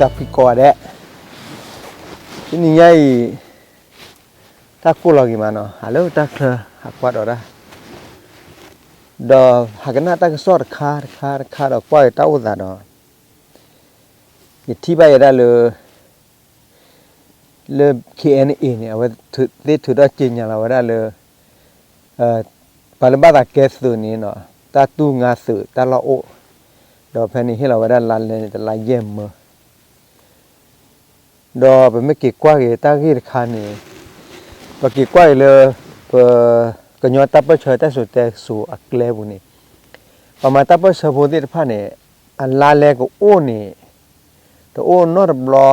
တၢ်ဖှံကိးဂၤဒဲး, တနံၤညါအံၤ တၢ်ကိၢ်လီၤဂ့ၤမးနီၤ, ဟးလၢတၢ်ချၢဟးကွၢ်ဒီးတၢ်, ဒီးဟးကနၣ်တၢ်ကစီၣ်တခါတခါတခါဒီးကွၢ်က့ၤတၢ်အိၣ်သးဒီး ယထံၣ်ဘၣ်ယဲဒၣ်လၢ လၢ KNA န့ၣ် အဝဲသ့ၣ်ထုးထီၣ်ကြေညာလီၤဝဲဒၣ်လၢ ပှၤလၢဘၣ်သးကဲသုးန့ၣ်နီၤ, တၢ်တူၢ်ငါသုးတၢ်လီၢ်အိၣ်, ဒီးဖဲန့ၣ်ဟ့ၣ်လီၤဝဲဒၣ်လါလဲန့ၣ် တလါယဲၢ်မၢ ဒီးပမ့ၢ်က့ၤကွၢ်က့ၤတၢ်ဂ့ၢ်တခါန့ၣ်, ပက့ၤကွၢ်က့ၤလၢ ပ ကညီတၢ်ပၢၢ်ဆၢတၢ်စံၣ်စိၤတဲစိၤအကျဲပူၤန့ၣ်, ပှၤမၤတၢ်ပၢၢ်ဆၢဖိသ့ၣ်တဖၣ်န့ၣ် အလါလဲကအိၣ်န့ၣ် တအိၣ်နီတဘျီ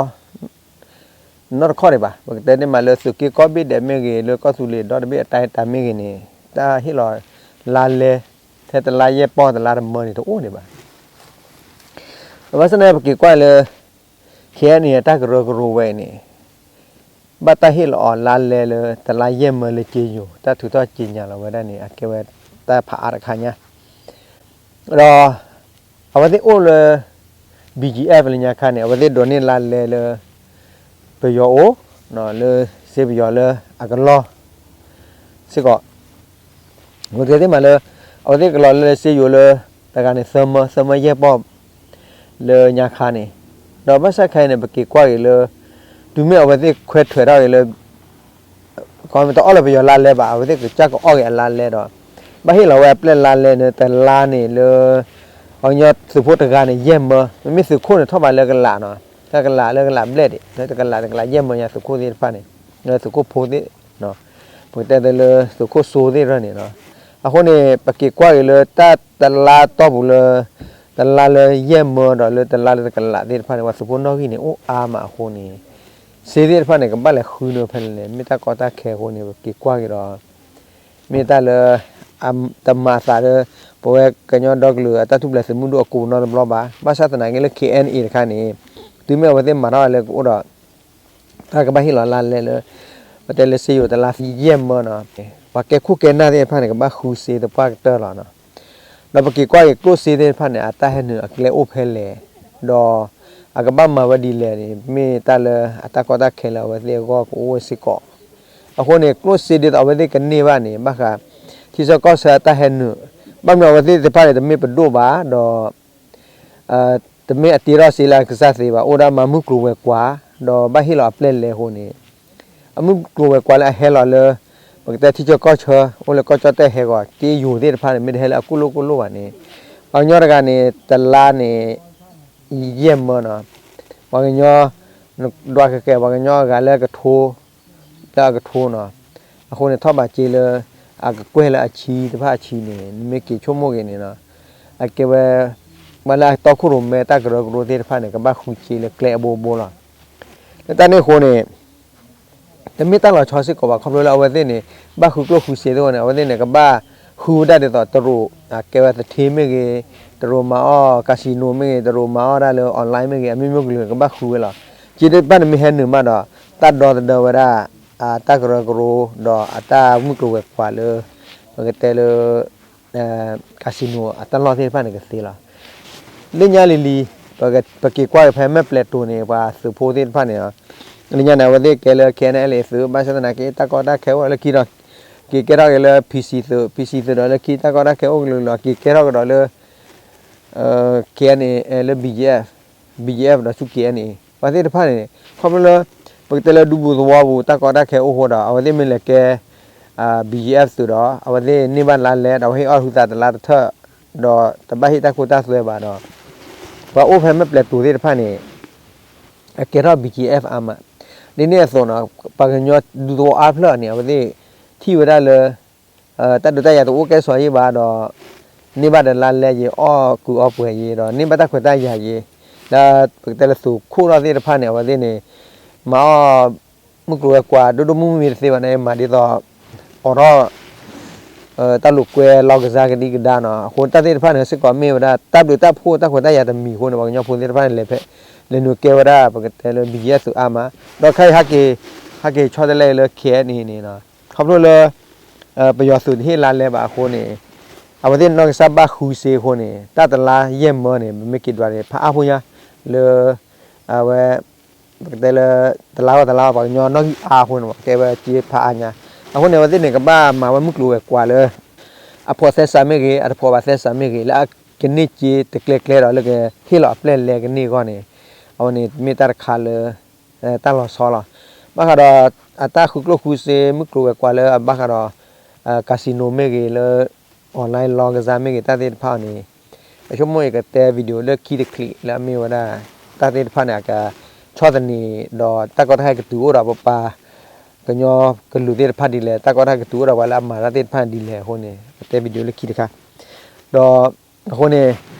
နီတခီၣ်ဒံးဘၣ်. ပကတဲန့ၣ်မးလၢသုးက့ကိးဘ့ၣ်ဒဲးမ့ၢ်ဂ့ၤ, လၢကီၢ်သူလ့ၤဒီတဘ့ၣ်အတၢ်ဟဲတၢ်မ့ၢ်ဂ့ၤန့ၣ်, တၢ်ဟ့ၣ်လီၤလါလဲ ထဲတလါယဲၢ်ပီၢ်တလါတမၢန့ၣ် တအိၣ်ဒံးဘၣ်. ဘၣ်ဆၣ်န့ၣ် ပက့ၤကွၢ်လၢ KNA အတၢ်ကရၢကရိဝဲအံၤန့ၣ် ဘၣ်တၢ်ဟ့ၣ်လီၤအီၤလါလဲလၢတလါယဲၢ်မၢလၢက့ယိၤ တၢ်ထုးထီၣ်ကြေညာလီၤဝဲဒၣ်န့ၣ် အကဲဝဲတၢ်ဖးအါတခါညါ ဒီး အဝဲသ့ၣ်အိၣ်လၢ BGF လၢညါခါန့ၣ် အဝဲသ့ၣ်ဒိးန့ၢ်လါလဲလၢ ပယီၤအိၣ်, လၢစ့ပယီၤလၢအကလီၢ်စ့ၢ်ကီး, ပကတဲသ့ၣ်မးလၢ အဝဲသ့ၣ်ကလီၤလၢစ့ယိၤလၢ တဂၤန့ၣ် သၢမၢ သၢမၢယဲၢ်ပီၢ် လၢညါခါန့ၣ်, ဒီးဘၣ်ဆၣ်ခဲအံၤန့ၣ် ပက့ၤကွၢ်က့ၤလၢ တုၤမ့ၢ်အဝဲသ့ၣ်ခွဲးထွဲးထီၣ်က့ၤလၢ ကီမ့ၢ်တအီၣ်လၢပယီၤလါလဲဘၣ်, အဝဲသ့ၣ်ကစၢ်ကအီၣ်က့ၤအလါလဲဒီး ဘၣ်ဟ့ၣ်လီၤဝဲအပျဲၢ်လါလဲန့ၣ် တလါန့ၣ်လၢ ပှၤကညီသုးဖိတဂၤန့ၣ် ယဲၢ်မၢ, မ့မ့ၢ်သုးခိၣ်န့ၣ်ထီၣ်ဘးလၢကလးနီၤ, တၢ်ကလးလၢကလးဘျဲၣ်ဒံး လၢတကလးတကလးယဲၢ်မၢညါသုးခိၣ်သ့ၣ်တဖၣ်န့ၣ်, လၢသုးခိၣ်ဖိသ့ၣ် ပကတဲလၢသုးခိၣ်စိသ့ၣ်တဖၣ်န့ၣ်နီၤ, အဃိန့ၣ် ပက့ၤကွၢ်က့ၤလၢတၢ်တလါတီၢ်ပူၤလၢ တလါလၢယဲၢ်မၢဒီးလၢတလါလၢတကလးသ့ၣ်တဖၣ်န့ၣ် ပှၤသုးဖိနီၣ်ဂံၢ်န့ၣ် အိၣ်အါမးအဃိန့ၣ် စ့သ့ၣ်တဖၣ်န့ၣ် ကဘၣ်လဲၤဃုန့ၢ်ဖဲလဲၣ်လဲၣ်, မ့ၢ်တၢ်ကီတၢ်ခဲအဃိန့ၣ် ပက့ၤကွၢ်က့ၤဒီး မ့ၢ်တၢ်လၢ တမၤအသးလၢ ပဝဲကညီဒီကလုာ်အတၢ်ထူၣ်ဖျဲးသုးမုၢ်ဒိၣ်အကိးနီတဘျီဘၣ်. ဘၣ်ဆၣ်သနာ်က့လၢ KNA တခါန့ၣ် တုၤမ့ၢ်အဝဲသ့ၣ်မၤထီၣ်လဲကအိၣ်ဒီး တၢ်ကဘၣ်ဟ့ၣ်လီၤလါလဲလၢ ပတဲလၢစ့ယိၤတလါယဲၢ်မၢနီၤ, ပှၤကဲခိၣ်ကဲနၢ်သ့ၣ်တဖၣ်န့ၣ် ကဘၣ်ဃုစ့သပှၢ်ကတၢၢ်လီၤနီၤ. ဒီးပက့ၤကွၢ်က့ၤကျိၣ်စ့သ့ၣ်တဖၣ်န့ၣ် အတၢ်ဟဲနုာ်အကျဲအိၣ်ဖဲလဲၣ်, ဒီးအကဘၣ်မၤဝဲဒ်လဲၣ်န့ၣ် မ့ၢ်တၢ်လၢအတၢ်ကီတၢ်ခဲလၢအဝဲသ့ၣ်အဂီၢ်ကအိၣ်ဝဲစ့ၢ်ကီး. အဃိန့ၣ် ကျိၣ်စ့ဒ်သိးအဝဲသ့ၣ်ကန့ၢ်ဘၣ်န့ၣ် ဘၣ်ဃး ထံဆၢကီၢ်ဆၢအတၢ်ဟဲနုာ်, ဘၣ်မနုၤအဝဲသ့ၣ်တဖၣ်န့ၣ် တမ့ၢ်ပဒိၣ်ဘၣ်ဒီး တမ့ၢ်အတ့ထီၣ်စ့လၢအကစၢ်သ့ဘၣ်, အိၣ်ဒၣ်မၤမုၢ်ကျိၤဝဲၤကွာ်, ဒီးဘၣ်ဟ့ၣ်လီၤအပျဲၢ်လဲအဃိန့ၣ်, အမုၢ်ကျိၤဝဲၤကွာ်လၢအဟဲလီၤလၢ ပကတဲထံဆၢကီၢ်ဆၢ အိၣ်လၢကီၢ်ကၠီၣ်တဲၣ်ဟဲဂီၤ က့ယိၤသ့ၣ်တဖၣ်န့ၣ် မ့ၢ်တဟဲလၢအကိၣ်လိၣ်ကိၣ်လိၣ်ဘၣ်န့ၣ်, ပှၤကညီတဂၤန့ၣ် တလါန့ၣ် ယဲၢ်မၢနီၤ, ပှၤကညီ ဒွးကကဲ ပှၤကညီအဂၤလၢကထိ လၢအကထိနီၤ, အဃိန့ၣ် ထီၣ်ဘးစ့လၢ အကကွဲၢ်လၢအဆံတဖၣ်အဆံန့ၣ် နမ့ၢ်က့ၤဆိကမိၣ်က့ၤန့ၣ်နီၤ, အကဲဝဲ ပှၤလၢအတီခိၣ်ရိၣ်မဲတၢ်ကရၢကရိသ့ၣ်တဖၣ်န့ၣ် ကဘၣ်ဃုစ့လၢကျဲအဘိဘိလီၤ. လၢတၢ်န့ၣ်အဃိန့ၣ် တမ့ၢ်တၢ်လီၤဆီစ့ၢ်ကီးဘၣ်, ခီဖျိလၢအဝဲသ့ၣ်န့ၣ် ဘၣ်ဃုကျိၣ်ဃုစ့သ့ၣ်န့ၣ် အဝဲသ့ၣ်န့ၣ် ကဘၣ်ဃုဝဲဒၣ်ဒ်သိးတရူး ကဲဝဲသူဌေးမ့ၢ်ဂ့ၤ, တရူးမၤအီၣ် casino မ့ၢ်ဂ့ၤ, တရူးမၤအီၣ်ဒၣ်လၢ online မ့ၢ်ဂ့ၤ, အမ့ၢ်မ့ၢ်ကလုာ်ကဘၣ်ဃုဝဲလီၤ. စ့သ့ၣ်တဖၣ်န့ၣ်မ့ၢ်ဟဲနုာ်မးဒီး တၢ်ဒီသဒၢဝဲဒၣ် အတၢ်ကရၢကရိ ဒီးအတၢ်မုၢ်ကျိၤဝဲၤကွာ်လၢ ပကတဲလၢ casino အတၢ်လီၢ်သ့ၣ်တဖၣ်န့ၣ်ကသ့လီၤ. လၢညါလံၤလံၤ ပက့ၤကွၢ်က့ၤဖဲမဲၢ်ပျဲၤတိၤန့ၣ် ပှၤသုးဖိသ့ၣ်တဖၣ်န့ၣ်လီၤ. လၢညါန့ၣ် အဝဲသ့ၣ်ကဲလၢ KNLA သုး ဘၣ်ဆၣ်သနာ်က့ တၢ်ကီတၢ်ခဲအိၣ်လၢခံဒီး က့ၤကဲထီၣ်က့ၤလၢ PC သုး PC သုးဒီးလၢခံ တၢ်ကီတၢ်ခဲအိၣ်ကလုာ်လီၤ. က့ၤကဲထီၣ်ကဒီးလၢ KNA လၢ BGF, BGF ဒီးဆူ KNA ပှၤသ့ၣ်တဖၣ်န့ၣ် ခီဖျိလၢ ပကတဲလၢဒူပူၤသဝီပူၤ တၢ်ကီတၢ်ခဲအိၣ်ဃိဒီး အဝဲသ့ၣ်မ့ၢ်လဲၤကဲ BGF သုးဒီး အဝဲသ့ၣ်န့ၢ်ဘၣ်လါလဲဒီး အဝဲဟ့ၣ်အီၣ်ဟုသးတလါတထၢၣ် ဒီးတဘၣ်ဟ့ၣ်တၢ်ခိတၢ်သွဲဘၣ်ဒီး ပှၤအိၣ်ဖဲမဲၢ်ပျဲၤတိၤသ့ၣ်တဖၣ်န့ၣ် အကဲထီၣ် BGF အါမး. ဒ်န့ၣ်အသိးနီၤ ပှၤကညီဒူသဝီအါဖျၢၣ်န့ၣ် အဝဲသ့ၣ်ထံၣ်ဝဲဒၣ်လၢ တၢ်ဒုးတၢ်ယၤတအိၣ်ကဲဆိးယံာ်ဘၣ်ဒီး န့ၢ်ဘၣ်ဒီးလါလဲယံာ် အီၣ်ကုာ်အီပှဲၤယံာ်ဒီး န့ၢ်ဘၣ်တၢ်ခွဲးတၢ်ယာ်ယံာ် လၢပကတဲလၢသုးခိၣ်ထီၣ်သ့ၣ်တဖၣ်န့ၣ် အဝဲသ့ၣ်န့ၣ် မၤအီၣ် မုၢ်ကျိၤဝဲၤကွာ် ဒိၣ်ဒိၣ်မုၢ်မုၢ်မ့ၢ်တသ့ဘၣ်န့ၣ် မၤဒ်သိး အိးထီၣ် တၢ်လိာ်ကွဲလီၤကစၢ်ကဒံကဒါနီၤ. အဃိတၢ်သ့ၣ်တဖၣ်န့ၣ်စ့ၢ်ကီးမ့ၢ်ဝဲဒၣ် တၢ်ဘျုးတၢ်ဖှိၣ်တၢ်ခွဲးတၢ်ယာ်တမံၤအဃိန့ၣ် ပှၤကညီဖိသ့ၣ်တဖၣ်န့ၣ် လဲၤဖဲ လဲၤနုာ်ကဲဝဲဒၣ် ပကတဲလၢ BGF သုးအါမး. ဒီးခဲအံၤ ဟဲက့ၤ ဟဲက့ၤဆီတလဲလၢ KNA န့ၣ်နီၤ. ခီဖျိလၢ ပယီၤသုးတဟ့ၣ်လါလဲဘၣ်အဃိန့ၣ် အဝဲသ့ၣ်နီၢ်ကစၢ်ဘၣ်ဃုစ့အဃိန့ၣ် တၢ်တလါယဲၢ်မၢန့ၣ် ပမ့ၢ်က့ၤဒွးန့ၣ် ဖးအါဖိညါ လၢ အဝဲ ပကတဲလၢ တလါဂီၢ်တလါဂီၢ် ပှၤကညီနီၣ်ဂံၢ်အါအဃိန့ၣ် ကဲဝဲစ့ဖးအါညါ. အဃိန့ၣ် အဝဲသ့ၣ်န့ၣ် ကဘၣ်မၤဝဲမုၢ်ကျိၤဝဲၤကွာ်လၢ အဖီၣ်သဲစးမ့ၢ်ဂ့ၤ အတဖီၣ်ဘၣ်သဲစးမ့ၢ်ဂ့ၤ လၢအကန့ၢ်စ့တကျဲကျဲဒီး လၢကဟ့ၣ်လီၤအပျဲၢ်လဲကန့ၢ်အဂီၢ်န့ၣ် အဝဲန့ၣ်မ့ၢ်တၢ်တခါလၢ တၢ်လီၤဆီလီၤ. ဘၣ်ဃးဒီး အတၢ်ဃုကျိၣ်ဃုစ့ မုၢ်ကျိၤဝဲၤကွာ်လၢအဘၣ်ဃးဒီး casino မ့ၢ်ဂ့ၤ လၢ online လောင်းကစား မ့ၢ်ဂ့ၤ တၢ်သ့ၣ်တဖၣ်န့ၣ် အဆိကမိၣ်အံၤကတဲ video လၢခံတချံးလၢအမ့ၢ်ဝဲဒၣ် တၢ်သ့ၣ်တဖၣ်န့ၣ် အကဆီၣ်သနံး ဒီးတၢ်ကီတၢ်ခဲကတုၤအိၣ်ဒီးပပှၤ ကညီကလုာ်သ့ၣ်တဖၣ်ဒ်လဲၣ် တၢ်ကီတၢ်ခဲကတုၤအိၣ်ဒီးပှၤလၢအမၤတၢ်သ့ၣ်တဖၣ်ဒ်လဲၣ်အဃိန့ၣ် ကတဲ video လၢခံတခါ ဒီး အဃိန့ၣ်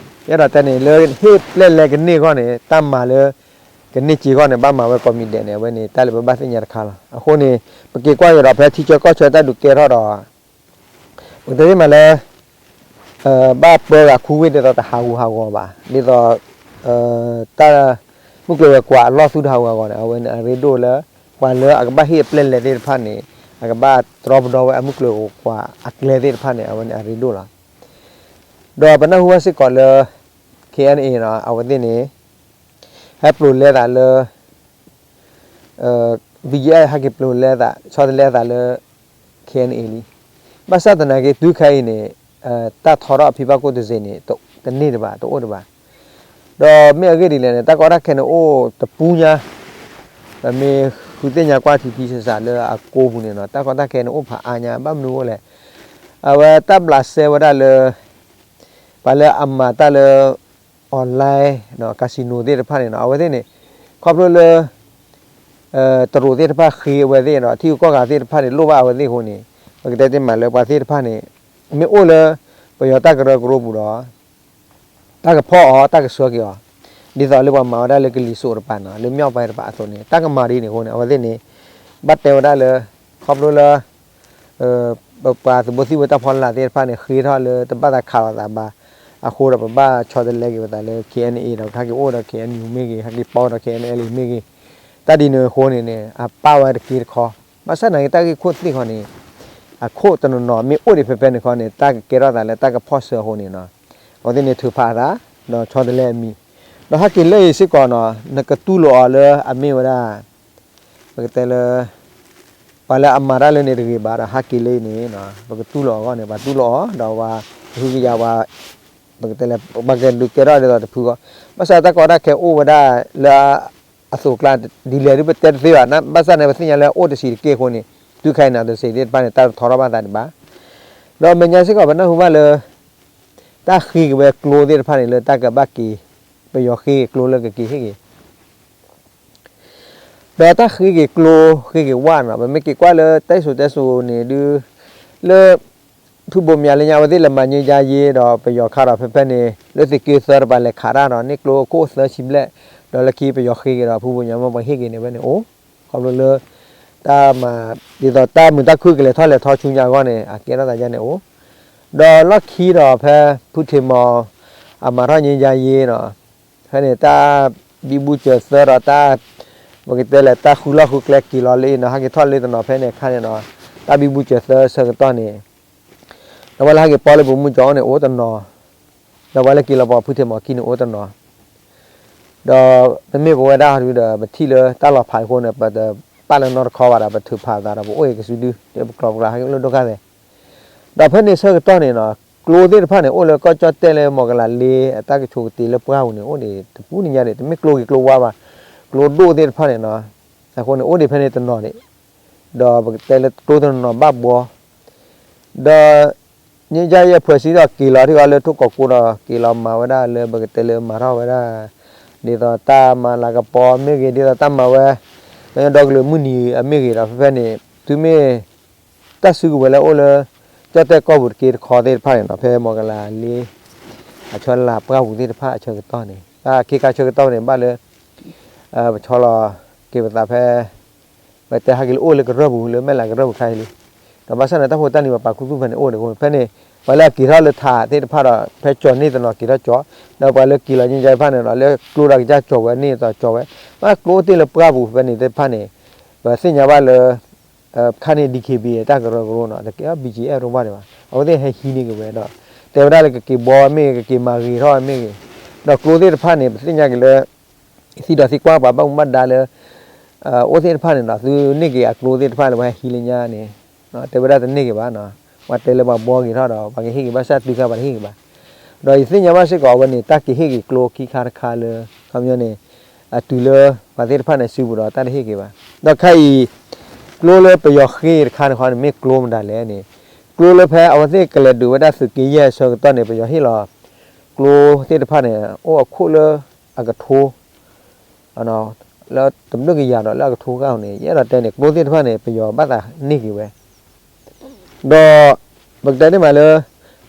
ယအဲၣ်ဒိးတဲန့ၣ် လၢဟ့ၣ်ပျဲၢ်လဲကန့ၢ်အဂီၢ်န့ၣ် တၢ်မၤလၢ ကန့ၢ်စ့အဂီၢ်န့ၣ် ဘၣ်မၤဝဲကိးမံၤဒဲးန့ၣ် အဝဲန့ၣ် တၢ်လၢပဘၣ်သ့ၣ်ညါတခါလီၤ. အဃိန့ၣ် ပက့ၤကွၢ်က့ၤဒီး ဖဲထံဆၢကီၢ်ဆၢတၢ်ဒုးကဲထီၣ်ဒီး ပကတဲသ့မးလၢ ဘၣ်ပၢဂၤခူဝ့ၢ်ဒ်သိးတဟးဂူာ်ဟးဂီၤဘၣ် ဒ်သိး တၢ် မုၢ်ကျိၤဝဲၤကွာ်အလီၢ်သူတဟးဂူာ်ဟးဂီၤန့ၣ် အဝဲန့ၣ်အရ့ဒိၣ်လၢ ပှၤလၢအကဘၣ်ဟ့ၣ်အပျဲၢ်လဲသ့ၣ်တဖၣ်န့ၣ် အကဘၣ်တြီပဒီဝဲအမုၢ်ကျိၤဝဲၤကွာ်အကျဲသ့ၣ်တဖၣ်န့ၣ် အဝဲန့ၣ်အရ့ဒိၣ်လီၤ. ဒီးပနၢ်ဟူဘၣ်စ့ၢ်ကီးလၢ KNA နီၤ အဝဲသ့ၣ်န့ၣ် ဟဲပျိာ်လဲသးလၢ BGF ဟဲက့ၤပျိာ်လဲသး ဆီတလဲသးလၢ KNA လံ. ဘၣ်ဆၣ်သနာ်က့ တုၤခဲအံၤန့ၣ် တၢ်ထီထီၣ်အဖံဘၣ်ကိၣ်တစ့န့ၣ် တန့ၢ်တဘၣ် တအိၣ်တဘၣ်. ဒီးမ့ၢ်အဂ့ၢ်ဒ်လဲၣ်န့ၣ် တၢ်ကီတၢ်ခဲန့ၣ်အိၣ်တပူၤညါ ပမ့ၢ်ဃုသ့ၣ်ညါကွၢ်ထံထံဆးဆးလၢအကိးပူၤန့ၣ်နီၤ တၢ်ကီတၢ်ခဲန့ၣ်အိၣ်ဖးအါညါ ဘၣ်မနုၤအဃိလဲၣ် အဝဲတၢ်ဘျးစဲဝဲဒၣ်လၢ ပှၤလၢအမၤတၢ်လၢ online casino သ့ၣ်တဖၣ်န့ၣ်နီၤ အဝဲသ့ၣ်န့ၣ် ခီဖျိလၢ တရူးသ့ၣ်တဖၣ်ဃ့အဝဲသ့ၣ်ဒီး ထံဂုၤကီၢ်ဂၤသ့ၣ်တဖၣ်န့ၣ် လိၣ်ဘၣ်အဝဲသ့ၣ်အဃိန့ၣ် ပကတဲသ့မးလၢပှၤသ့ၣ်တဖၣ်န့ၣ် မ့ၢ်အိၣ်လၢ ပယီၤတၢ်ကရၢကရိပူၤဒီး တၢ်ကဖီၣ်အီၤ တၢ်ကဆှၢက့ၤအီၤ ဒ်သိးလၢပှၤမၤဝဲဒၣ်လၢကလံၤစိးတပၤနီၤ လၢမျီၣ်ပှဲၤတပၤအသိးန့ၣ် တၢ်ကမၤဒ်န့ၣ်အဃိန့ၣ် အဝဲသ့ၣ်န့ၣ် ဘၣ်တဲဝဲဒၣ်လၢ ခီဖျိလၢ ပပှၤသုးဖိသံၣ်ဖိတၢ်ဖီလာ်သ့ၣ်တဖၣ်န့ၣ် ဃ့ထီၣ်လၢတဘၣ်သးခးလိာ်သးဘၣ် အဃိဒီးပဘၣ်ဆီတလဲက့ၤပသးလၢ KNA ဒီးပဟဲက့ၤအိၣ်ဒီး KNU မ့ၢ်ဂ့ၤ ဟဲက့ၤပီဒီး KNLA မ့ၢ်ဂ့ၤ တၢ်ဒ်န့ၣ်အဃိန့ၣ်န့ၣ် အပၣ်ဝဲတက့ၢ်တခီ ဘၣ်ဆၣ်သနာ်က့ တၢ်ဂ့ၢ်ခိၣ်သ့ၣ်တခီန့ၣ် အခိၣ်တနီၤနီၤ မ့ၢ်အိၣ်ဒံးဖဲဖဲန့ၣ်ခီန့ၣ် တၢ်ကကဲထီၣ်သးလၢတၢ်ကဖီၣ်ဆှၢအဃိန့ၣ်နီၤ အဝဲသ့ၣ်န့ၣ်ထုးဖးအသး ဒီးဆီတလဲအမံၤ ဒီးဟဲက့ၤလၢအံၤစ့ၢ်ကီးနီၤ နကတူၢ်လိာ်အီၤလၢအမ့ၢ်ဝဲဒၣ် ပကတဲလၢ ပှၤလၢအမၤတၢ်လၢန့ၣ်တဂ့ၤဘၣ်ဒီး ဟဲက့ၤလၢအံၤန့ၣ် ပကတူၢ်လိာ်အီၤအဂီၢ်န့ၣ် ပှၤတူၢ်လိာ်အီၤ ဒီးပှၤ ကဟုကယာ်ပှၤ ပကတဲလၢ ပှၤကဒုးကဲထီၣ်ဒ်သိးတဖုဃီ ဘၣ်ဆၣ်တၢ်ကီတၢ်ခဲအိၣ်ဝဲဒၣ်လၢ အသိးကျါ ဒ်လဲၣ်ဒ်ပတဲတသ့ဘၣ် ဘၣ်ဆၣ်န့ၣ် ပသ့ၣ်ညါလၢအအိၣ်တဆံးတက့ၢ်အဃိန့ၣ် တုၤခဲအံၤန့ၣ် တဆံးသ့ၣ်တဖၣ်န့ၣ် တၢ်တထီထီၣ်ဘၣ်သးဒံးဘၣ် ဒီးမဲာ်ညါစ့ၢ်ကီး ပနၢ်ဟူဘၣ်လၢ တၢ်ဃ့က့ၤဝဲကျိသ့ၣ်တဖၣ်န့ၣ် လၢတၢ်ကဘၣ်က့ၤ ပယီၤဃ့က့ၤကျိလၢကက့ၤဟ့ၣ်က့ၤ ဒီးတၢ်ဃ့က့ၤကျိ ဃ့က့ၤဝၣ်နီၤ ပမ့ၢ်က့ၤကွၢ်လၢတၢ်စံၣ်စိၤတဲစိၤန့ၣ်ဒုး လၢ ဖုဘိးမၠးလၢညါ အဝဲသ့ၣ်လဲၤမၤငြိမ်းချမ်းရေးဒီး ပယီၤခါဒီး ဖဲဖဲန့ၣ် လၢသုးက့သၢတပၤလဲၤခးတၢ်ဒီး န့ၢ်ကျိခိၣ်သၢဆံဘျဲၣ် ဒီးလၢခံပယီၤဃ့က့ၤဒီး ဖုဘိးမၠးမ့ၢ်ပှၤဟ့ၣ်က့ၤန့ၣ် ဝဲန့ၣ်အိၣ် ခီဖျိလၢ တၢ်မၤ ဒ်သိးတၢ်မုာ်တၢ်ခုၣ်ကလဲၤထီၣ်လဲၤထီဆူညါအဂီၢ်န့ၣ် အကဲထီၣ်သးယါန့ၣ်အိၣ် ဒီးလီၢ်ခံဒီးဖဲ ဖုထံးမီၤ အမၤထီၣ်ငြိမ်းချမ်းရေးဒီး ဖဲန့ၣ် တၢ်ဘံဘူစၢၤသၢဒီးတၢ် ပကတဲလဲၣ် တၢ်ဃုလီၢ်ဃုကျဲက့ၤလီၤလၢအံၤနီၤ ဟဲက့ၤထီၣ်လၢတနီၤဖဲန့ၣ်အခါန့ၣ်ဒီး တၢ်ဘံဘူစၢၤသၢဆၢကတီၢ်န့ၣ် ဒီးပှၤလၢဟဲက့ၤပီလၢပမူကၠီန့ၣ်အိၣ်တနီၤ ဒီးပှၤလၢက့ၤလီၤပှၤဖုထံးမီၤခံန့ၣ်အိၣ်တနီၤ ဒီးပမ့ၢ်ပဝဲဒၣ်ဟီဒုဒီး ပထံၣ်လၢတၢ်လီၤဖးအဃိန့ၣ် ပတပာ်လၢနီတခီဘၣ်ဒီး ပထုးဖးအသးဒီး ပအိၣ်အံၤကစုဒု ဒီးပကျီပကျါဟဲက့ၤလိၣ်ဒိၣ်ခါသဲး ဒီးဖဲန့ၣ်ဆၢကတီၢ်န့ၣ်နီၤ ကျိသ့ၣ်တဖၣ်န့ၣ် အိၣ်လၢကီၢ်ကၠီၣ်တဲၣ်လၢမီၢ်ကလးလ့ အတၢ်ကဆိးကတ့ၤလၢပှၢ်ပူၤန့ၣ် အိၣ်ဒံးတပူၤနံၤညါဒံး တမ့ၢ်ကျိဂ့ၤကျိဝါဘၣ် ကျိဒိၣ်သ့ၣ်တဖၣ်န့ၣ်နီၤ အဃိန့ၣ် အိၣ်ဒံးဖဲန့ၣ်တနီၤဒံး ဒီးပကတဲလၢကျိတနီၤနီၤဘၣ်ဘှီ ဒီး ငြိမ်းချမ်းရေးအဖွဲ့စံးဒီးက့ၤလီၤထံၣ်အီၤလၢထိၣ်ကီးကိဒီး က့ၤလီၤမၤဝဲဒၣ်လၢပကတဲလၢမၤထီၣ်ဝဲဒၣ် ဒ်သိးတၢ်မၤလၤကပီၤမ့ၢ်ဂ့ၤ ဒ်သိးတၢ်မၤဝဲ လၢဒီကလုာ်မုၢ်နံၤအမ့ၢ်ဂ့ၤဒီး ဖဲဖဲန့ၣ် တုၤမ့ၢ် တၢ်စုကဝဲၤလၢအိၣ်လၢ ကၠီၣ်တဲၣ်ကီၢ်ပူၤတက့ၢ်တခီသ့ၣ်တဖၣ်န့ၣ်နီၤ ဖဲမီၢ်ကလးလ့ အဆၢလၢပှၢ်ပူၤသ့ၣ်တဖၣ်အဆၢကတီၢ်န့ၣ် တၢ်ခ့ခါဆၢကတီၢ်န့ၣ် ဘၣ်လၢ ပဆီလီၤက့ၤပသးဖဲ ပတဲဟဲက့ၤလၢအိၣ်လၢကရၢၢ်ပူၤ လၢမဲၢ်လးကရၢၢ်ပူၤခါအံၤလံ ဒီးဘၣ်ဆၣ်န့ၣ် တၢ်ဖိတၢ်လံၤပှၤပာ်ခူသူၣ်ဖဲန့ၣ်အိၣ်ဒံးအဃိ ဖဲန့ၣ် ပှၤလၢအက့ၤထီၣ်လၢထးသ့ၣ်တဖၣ်ဒီး ဖဲကၠီၤန့ၢ်တနီၤက့ၤထီၣ်ကၠီၤ ဒီးပှၤလၢက့ၤလီၤငြိမ်းချမ်းရေးတဖၣ်န့ၣ်ဒီး လၢကျိဒီးကစၢ်ကၠီၤဝဲန့ၣ်သိးကၠီၤဝဲ ဘၣ်ကျိအိၣ်တ့ၢ်လၢပှၢ်ပူၤဖဲန့ၣ်သ့ၣ်တဖၣ်န့ၣ် ပသ့ၣ်ညါဘၣ်လၢ ခါန့ၣ် DKBA တၢ်ကရၢကရိနီၤ တကဲ BGF တဝၢ်ဒံးဘၣ် အဝဲသ့ၣ်ဟဲဟံးန့ၢ်က့ၤဝဲဒီး တဲဝဲဒၣ်လၢကက့ၤဘှီဝဲမ့ၢ်ဂ့ၤ ကက့ၤမၤဂ့ၤထီၣ်ဝဲမ့ၢ်ဂ့ၤ ဒီးကျိသ့ၣ်တဖၣ်န့ၣ် ပသ့ၣ်ညါက့ၤလၢ သံဒီးသံကွၢ်ပှၤဘၣ်မူဘၣ်ဒါလၢ အိၣ်သ့ၣ်တဖၣ်န့ၣ်ဒီး သုန့ၢ်က့ၤအကျိသ့ၣ်တဖၣ်လၢပှၤဟဲဟံးလၢညါန့ၣ် တဲဝဲဒၣ်တန့ၢ်က့ၤဘၣ်နီၤ, ပှၤတဲလၢပှၤဘှီက့ၤထီၣ်ဒီး ပှၤကဟ့ၣ်က့ၤဘၣ်ဆၣ်တုၤခါပှၤတဟ့ၣ်က့ၤဘၣ်. ဒီးယသ့ၣ်ညါဘၣ်စ့ၢ်ကီးအဝဲန့ၣ် တၢ်က့ၤဟ့ၣ်က့ၤကျိခံခါတခါလၢ ခီပညီန့ၣ် အတုၤလၢ ပှၤသ့ၣ်တဖၣ်န့ၣ်စုပူၤဒီးတၢ်တဟ့ၣ်က့ၤဘၣ်. ဒီးခဲအံၤ ကျိလၢပယီၤဃ့တခါန့ၣ်ဃီန့ၣ် မ့ၢ်ကျိမတၤလဲၣ်န့ၣ်, ကျိလၢဖဲအဝဲသ့ၣ်ကလဲၤဒုးဝဲဒၣ်သုးက့ယဲၢ်အဆၢကတီၢ်န့ၣ် ပယီၤဟ့ၣ်လီၤ ကျိသ့ၣ်တဖၣ်န့ၣ် အိၣ်အခိၣ်လၢအကထိ လၢတဘျုးကယၤဒီးလၢအကထိဃၣ်န့ၣ် ယအဲၣ်ဒိးတဲန့ၣ် ကျိသ့ၣ်တဖၣ်န့ၣ် ပယီၤဘၣ်သးန့ၢ်က့ၤဝဲ ဒီး ပကတဲန့ၢ်မးလၢ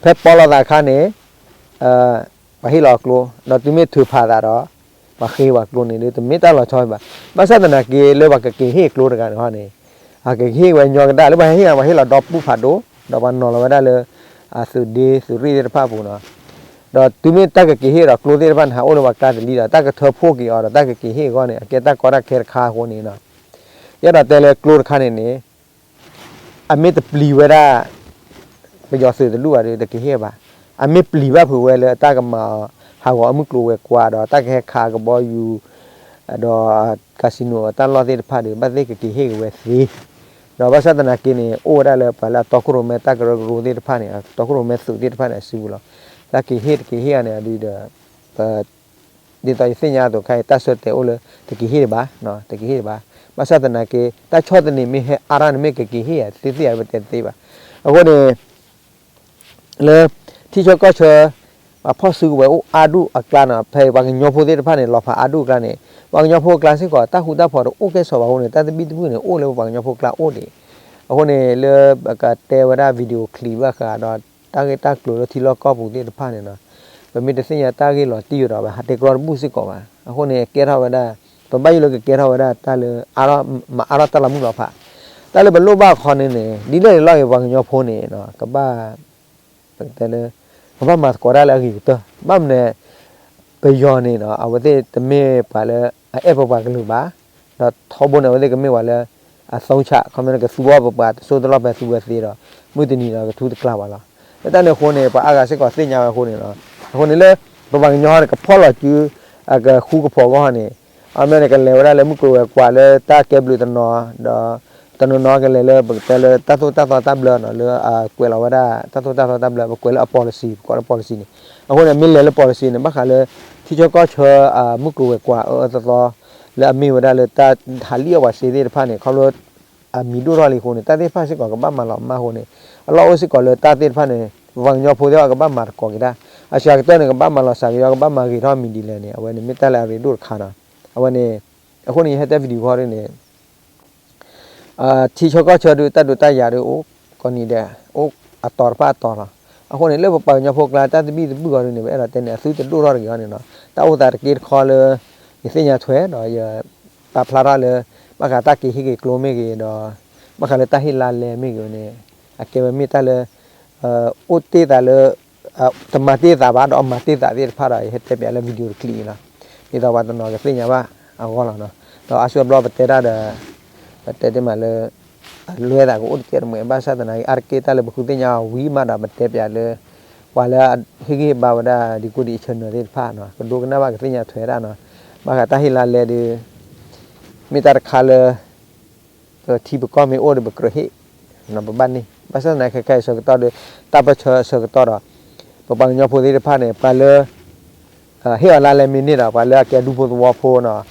ဖဲပီလီၤသးအခါန့ၣ် ပှၤဟ့ၣ်လီၤကျိ ဒီးတုၤမ့ၢ်ထုးဖးသးဒီး ပှၤဃ့ပှၤကျိန့ၣ်ဒီး တမ့ၢ်တၢ်လီၤဆီဘၣ်. ဘၣ်ဆၣ်သနာ်က့လၢပှၤကက့ၤဟ့ၣ်ကျိတဂၤန့ၣ်ဟီန့ၣ် အကက့ၤဟ့ၣ်ဝဲညီကဒၣ်လၢပှၤဟဲဟ့ၣ်ဂၤ ပှၤဟ့ၣ်လီၤဒီပူဖးဒိၣ် ဒီးပှၤနီၤလီၤဝဲဒၣ်လၢ အသုးဒ့သုးရ့ၣ်သ့ၣ်တဖၣ်အပူၤနီၤ. ဒီးတုၤမ့ၢ်တၢ်ကက့ၤဟ့ၣ်ဒီးကျိသ့ၣ်တဖၣ်န့ၣ် ဟးအိၣ်လၢပှၤကျါတလံဒီး တၢ်ကထၢဖှိၣ်က့ၤအီၤဒီးတၢ်ကက့ၤဟ့ၣ်အဂီၢ်န့ၣ် အကဲတၢ်ကီတၢ်ခဲတခါအဃိန့ၣ်နီၤ. ယအဲၣ်ဒိးတဲလၢကျိတခါန့ၣ်န့ၣ် အမ့ၢ်တပျံၤဝဲဒၣ် ပယီၤသုးတဒူၣ်ဘၣ်ဒီး တက့ၤဟ့ၣ်ဘၣ်. အမ့ၢ်ပျံၤဘၣ်ဖုးဝဲလၢတၢ်ကမၤအီၤ ဟးဂီၤအမုၢ်ကျိၤဝဲၤကွာ်ဒီး တၢ်ကဟဲခးကဘီယူၤ ဒီး casino အတၢ်လီၢ်သ့ၣ်တဖၣ်ဒီး ဘၣ်သ့ၣ်ကက့ၤဟ့ၣ်က့ၤဝဲသ့. ဒီးဘၣ်ဆၣ်သနာ်က့န့ၣ် အိၣ်ဝဲဒၣ်လၢပှၤလၢအတီခိၣ်ရိၣ်မဲတၢ်ကရၢကရိသ့ၣ်တဖၣ်န့ၣ် အတီခိၣ်ရိၣ်မဲသုးသ့ၣ်တဖၣ်န့ၣ် အစုပူၤလီၤ. တၢ်က့ၤဟ့ၣ်တက့ၤဟ့ၣ်ဧါန့ၣ် အဒုဒီး ပ ဒ်သိးယသ့ၣ်ညါအသိးခဲအံၤ တၢ်ဆၢတဲာ်အိၣ်လၢ တက့ၤဟ့ၣ်တဘၣ်, တက့ၤဟ့ၣ်တဘၣ်. ဘၣ်ဆၣ်သနာ်က့ တၢ်ဆီၣ်သနံးမ့ၢ်ဟဲအါထီၣ်န့ၣ် မ့ၢ်ကက့ၤဟ့ၣ်ဧါ တသ့ဧါ ပတဲတသ့ဘၣ်. အဃိန့ၣ် လၢ ထံဆၢကီၢ်ဆၢ ပှၤဖီၣ်စုကဝဲၤအိၣ်အါဒူၣ်အကျါန့ၣ် ဖဲပှၤကညီဖိသ့ၣ်တဖၣ်န့ၣ် လီၤဖးအါဒူၣ်အကျါန့ၣ် ပှၤကညီဖိအကျါစ့ၢ်ကီး တၢ်ဃူတၢ်ဖိးတအိၣ်ကဲဆိးဘၣ်အဃိန့ၣ် တၢ်သဘံၣ်သဘုၣ်န့ၣ် အိၣ်လၢပပှၤကညီဖိအကျါအိၣ်ဒံး. အဃိန့ၣ် လၢပကတဲဝဲဒၣ် video clip ဘၣ်ဃးဒီး တၢ်ဂ့ၢ်တၢ်ကျိၤလၢထံလီၢ်ကီၢ်ပူၤသ့ၣ်တဖၣ်န့ၣ်နီၤ ပမ့ၢ်တသ့ၣ်ညါတၢ်ဂ့ၢ်လီၤတံၢ်ဒီး ပဟးတဲကြီတဘူၣ်စ့ၢ်ကီးဘၣ်. အဃိန့ၣ် ကဲထီၣ်ဝဲဒၣ် ပဘၣ်ယိၣ်လၢကကဲထီၣ်ဝဲဒၣ်တၢ်လၢ မၤအါထီၣ်တၢ်လီၤမုၢ်လီၤဖး. တၢ်လၢပလိၣ်ဘၣ်အခီန့ၣ်န့ၣ် ဒ်လဲၣ်ဒ်လဲၣ်ဂ့ၤ ပှၤကညီဖိန့ၣ် ကဘၣ် ပကတဲလၢ ကဘၣ်မၤသကိးတၢ်လၢအဂ့ၤကတၢၢ်. ဘၣ်မနုၤ ပယီၤန့ၣ်နီၤ အဝဲသ့ၣ်တမ့ၢ်ပှၤလၢ အအဲၣ်ပပှၤကလုာ်ဘၣ်, ဒီးထီဘိန့ၣ် အဝဲသ့ၣ်ကမ့ၢ်ပှၤလၢ အသုံးချ ခီမ့ၢ်ကသူဘီၣ်ပပှၤတစိၢ်တလီၢ်ဖဲသူဝဲသ့ဒီး မုၢ်တနံၤဒီးကထူတကျါဘၣ်လီၤ. လၢတၢ်န့ၣ်အဃိန့ၣ် ပှၤအါဂၤစ့ၢ်ကီးသ့ၣ်ညါဝဲအဃိန့ၣ်လီၤ. အဃိန့ၣ်လၢ ပပှၤကညီန့ၣ် ကဖီၣ်လီၤစု အကဃူကဖိးအဂီၢ်န့ၣ် အမ့ၢ်န့ၣ် ကလဲၤဝဲဒၣ်လၢမုၢ်ကျိၤဝဲၤကွာ်လၢတၢ်ကဲဘျုးတနီၤ ဒီး တနီၤနီၤကလဲၤလၢပကတဲလၢတၢ်သိၣ်တၢ်သီတၢ်ဘျၢနီၤ လၢအကွဲးလီၤဝဲဒၣ် တၢ်သိၣ်တၢ်သီတၢ်ဘျၢ ပကွဲးလၢအ policy ပကိးလၢ policy န့ၣ်. အဃိန့ၣ် မ့ၢ်လဲၤလၢ policy န့ၣ် ဘၣ်ဃးလၢ ထံဆၢကီၢ်ဆၢ မုၢ်ကျိၤဝဲၤကွာ်အအၢအသီသီ လၢအမ့ၢ်ဝဲဒၣ်လၢတၢ်ဟးလံၣ်အီၣ်ပှၤစ့သ့ၣ်တဖၣ်န့ၣ် ခီဖျိ အမံၤဒိၣ်ထီၣ်လံအဃိန့ၣ် တၢ်သ့ၣ်တဖၣ်စ့ၢ်ကီးကဘၣ်မၤလီၤမၢ်အဃိန့ၣ် အလီၢ်အိၣ်စ့ၢ်ကီးလၢတၢ်သ့ၣ်တဖၣ်န့ၣ် ပပှၤကညီဖိသ့ၣ်တဖၣ်ကဘၣ်မၤသကိးက့ၤတၢ် အစှၤကတၢၢ်န့ၣ် ကဘၣ်မၤလီၤစှၤက့ၤအီၤ ကဘၣ်မၤဂ့ၤထီၣ်မံၤဒ်လဲၣ်န့ၣ် အဝဲန့ၣ်မ့ၢ်တၢ်လၢအရ့ဒိၣ်တခါနီၤ. အဝဲန့ၣ် အဃိန့ၣ် ယဟဲတဲ video ခီဒ်န့ၣ် ထံဆၢကီၢ်ဆၢဒုး တၢ်ဒုးတၢ်ယၤဒုးအိၣ်ကိးနံၤဒဲး အိၣ်အတီၤတဖၣ်အတီၤလီၤ. အဃိန့ၣ် လၢပပှၤကညီဖိကျါ တၢ်သဘံၣ်သဘုၣ်အီၤဒုးန့ၣ် ပအဲၣ်ဒိးတဲန့ၣ် အသုတဒိၣ်ထီၣ်တဂ့ၤအီၤန့ၣ်နီၤ တၢ်အိၣ်သးတက့တခီလၢ ယသ့ၣ်ညါထွဲဒီး ယပာ်ဖျါထီၣ်လၢ ဘၣ်ဃးတၢ်က့ၤဟ့ၣ်က့ၤကျိမ့ၢ်ဂ့ၤဒီး ဘၣ်ဃးလၢတၢ်ဟ့ၣ်လါလဲမ့ၢ်ဂ့ၤန့ၣ် အကဲဝဲမ့ၢ်တၢ်လၢ အိၣ်တ့ၢ်သးလၢ တမၤတ့ၢ်သးဘၣ်ဒီးအမၤတ့ၢ်သးသ့ၣ်တဖၣ်ဒီး ယဟဲတဲပၠးလၢ video တချံးအံၤလီၤ. ဒ်သိးပှၤတနီၤကသ့ၣ်ညါဘၣ်အဂီၢ်လီၤနီၤ. ဒီးအါစုအါဘျီပတဲတၢ်ဒီး ပတဲတ့ၢ်မးလၢ အလွဲသးကအိၣ်တကဲတမှဲၤ ဘၣ်ဆၣ်သနာ်က့ အါတက့ၢ်တၢ်လၢပဃုသ့ၣ်ညါအီၤဝံၤမးဒီး ပတဲပၠးလၢ ပှၤလၢဟ့ၣ်ဂံၢ်ဟ့ၣ်ဘါဝဲဒၣ် ဒံကိဒံ channel သ့ၣ်တဖၣ်နီၤ ကဒိကနၣ်ဘၣ်ကသ့ၣ်ညါထွဲဒၣ်နီၤ. ဘၣ်ဃးတၢ်ဟ့ၣ်လါလဲဒုး မ့ၢ်တၢ်တခါလၢ ပထံပကီၢ်မ့ၢ်အိၣ်ဒီးပကြၢးဟ့ၣ် ပဘၣ်န့ၢ် ဘၣ်ဆၣ်သနာ်က့ခဲအံၤဆၢကတီၢ်ဒီး တၢ်ပၢၢ်ဆၢဆၢကတီၢ်ဒီး ပပှၤကညီဖိသ့ၣ်တဖၣ်န့ၣ် ပှၤလၢ ဟ့ၣ်အီၤလါလဲမ့ၢ်န့ၢ်ဒီး ပှၤလၢအကဲဒူဖိသဝီဖိနီၤ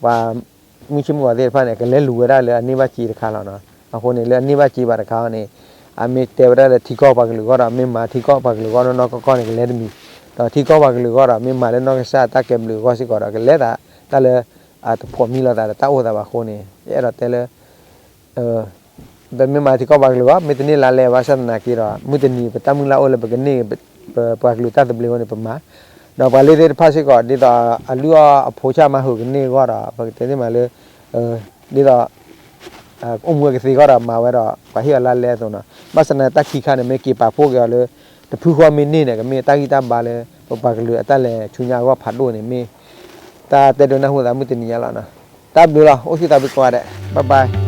ပှၤမုၢ်ဆ့ၣ်မုၢ်ဂီၤသ့ၣ်တဖၣ်န့ၣ် ကလဲၤလူၤဝဲဒၣ်လၢအန့ၢ်ဘၣ်စ့တခါလီၤနီၤ. အဃိန့ၣ် လၢအန့ၢ်ဘၣ်စ့ဘၣ်တခါန့ၣ် အမ့ၢ်တဲဝဲဒၣ်လၢထံကီၢ်ပှၤကလုာ်အဂီၢ်ဒီး မ့ၢ်မၤထံကီၢ်ပှၤကလုာ်အဂီၢ်နီၢ်နီၢ်ကီၢ်ကီၢ်န့ၣ် ကလဲၤတမံၤ ဒီးထံကီၢ်ပှၤကလုာ်အဂီၢ်ဒီး မ့ၢ်မၤလၢနီၢ်ကစၢ်တၢ်ကဲဘျုးအဂီၢ်စ့ၢ်ကီးဒီး ကလဲၤသးတၢ်လၢ အတဖိးမံလိာ်သးဒီးတၢ်အိၣ်သးဘၣ်အဃိန့ၣ် ယအဲၣ်ဒိးတဲလၢ ပမ့ၢ်မၤထံကီၢ်ပှၤကလုာ်အဂီၢ် မ့ၢ်တန့ၢ်လါလဲဘၣ်ဆၣ်သနာ်က့ဒီး မုၢ်တနံၤပတၢ်မုၢ်လၢ်အိၣ်လၢပကန့ၢ် ပပှၤကလုာ်တၢ်သဘျ့အဃိန့ၣ် ပမၤ ဒီးပှၤလၢသ့ၣ်တဖၣ်စ့ၢ်ကီး ဒ်သိးအလုၢ်အီၣ်အဖိဆၣ်မၤဟုာ်ကန့ၢ်အဂီၢ်ဒီး ပကတဲသ့ၣ်မးလၢ ဒ်သိး အိၣ်မူဝဲကသ့အဂီၢ်ဒီးမၤဝဲဒီး ပှၤဟ့ၣ်အီၤလါလဲအသိးနီၤ. ဘၣ်ဆၣ်သနာ်က့တၢ်ခံခါန့ၣ် မ့ၢ်က့ၤပာ်ဖှိၣ်က့ၤအီၤလၢ တဖုဃီမ့ၢ်န့ၢ်န့ၣ် ကမ့ၢ်တၢ်ဂံၢ်တၢ်ဘါလၢ ပပှၤကလုာ်အတၢ်လဲၤဆူညါအဂီၢ်ဖးဒိၣ်န့ၣ် မ့ၢ်တၢ်တဲဒိးနၢ်ဟူသးမုၢ်တနံၤညါလီၤနီၤ. တၢ်ဘျုးလီၤ အိၣ်ဆူၣ်သးဘျုးကိးဂၤဒဲး bye bye.